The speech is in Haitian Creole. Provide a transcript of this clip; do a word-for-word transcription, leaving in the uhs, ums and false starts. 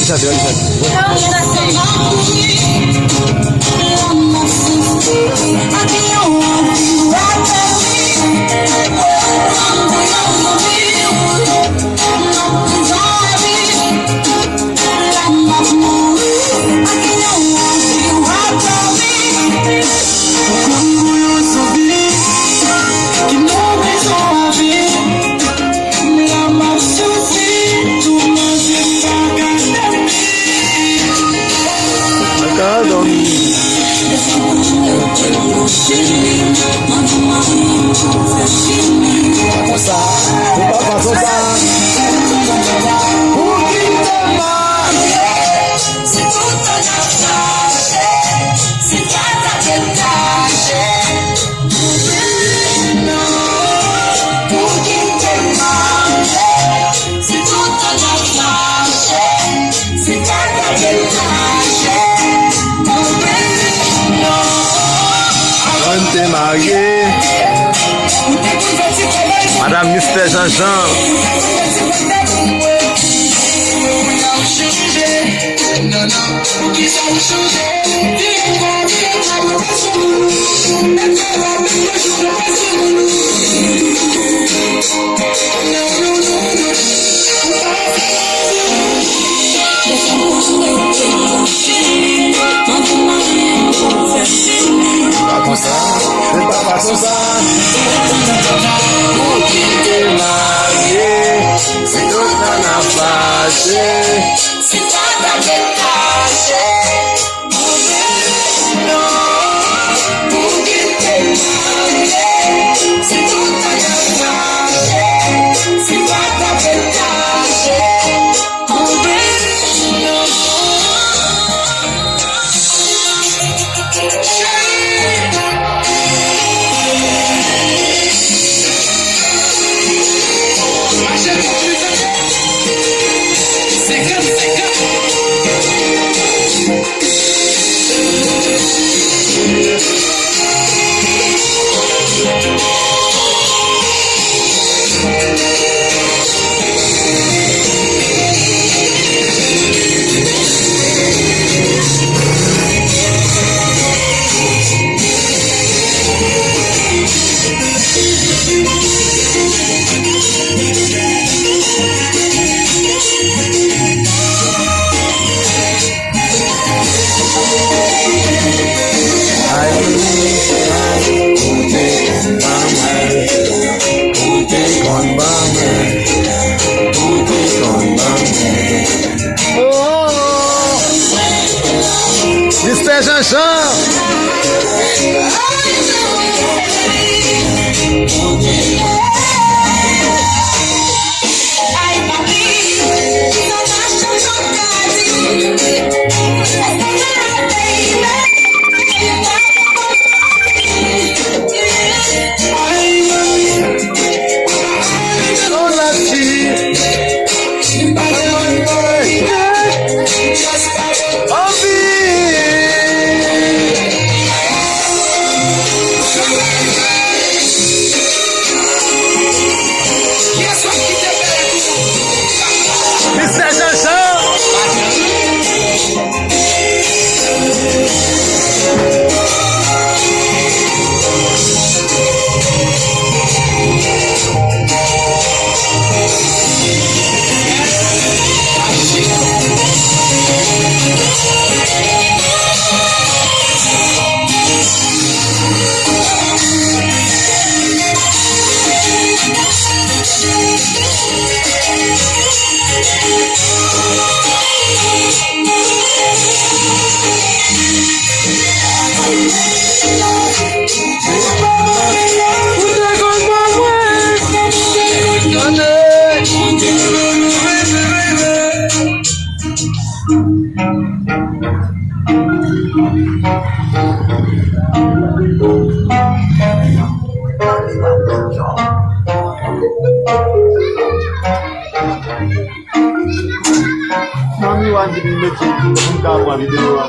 Chante, chante. Ankò dòmi. Konsa, ou pa fason sa. Pou kite m. Ann te marye. Madanm Mistè Janjan. Pa konsa, se pa fason sa. Ou kite marye, se tout tan n ap fache. Si ta ta detache, Ay, ay, ou te konn ban mwen, ou te konn ban mwen, ou te konn ban mwen. Oh, Mistè Janjan. Mistè Janjan. Manmi Wan di li mete pou m ka pran videyo a.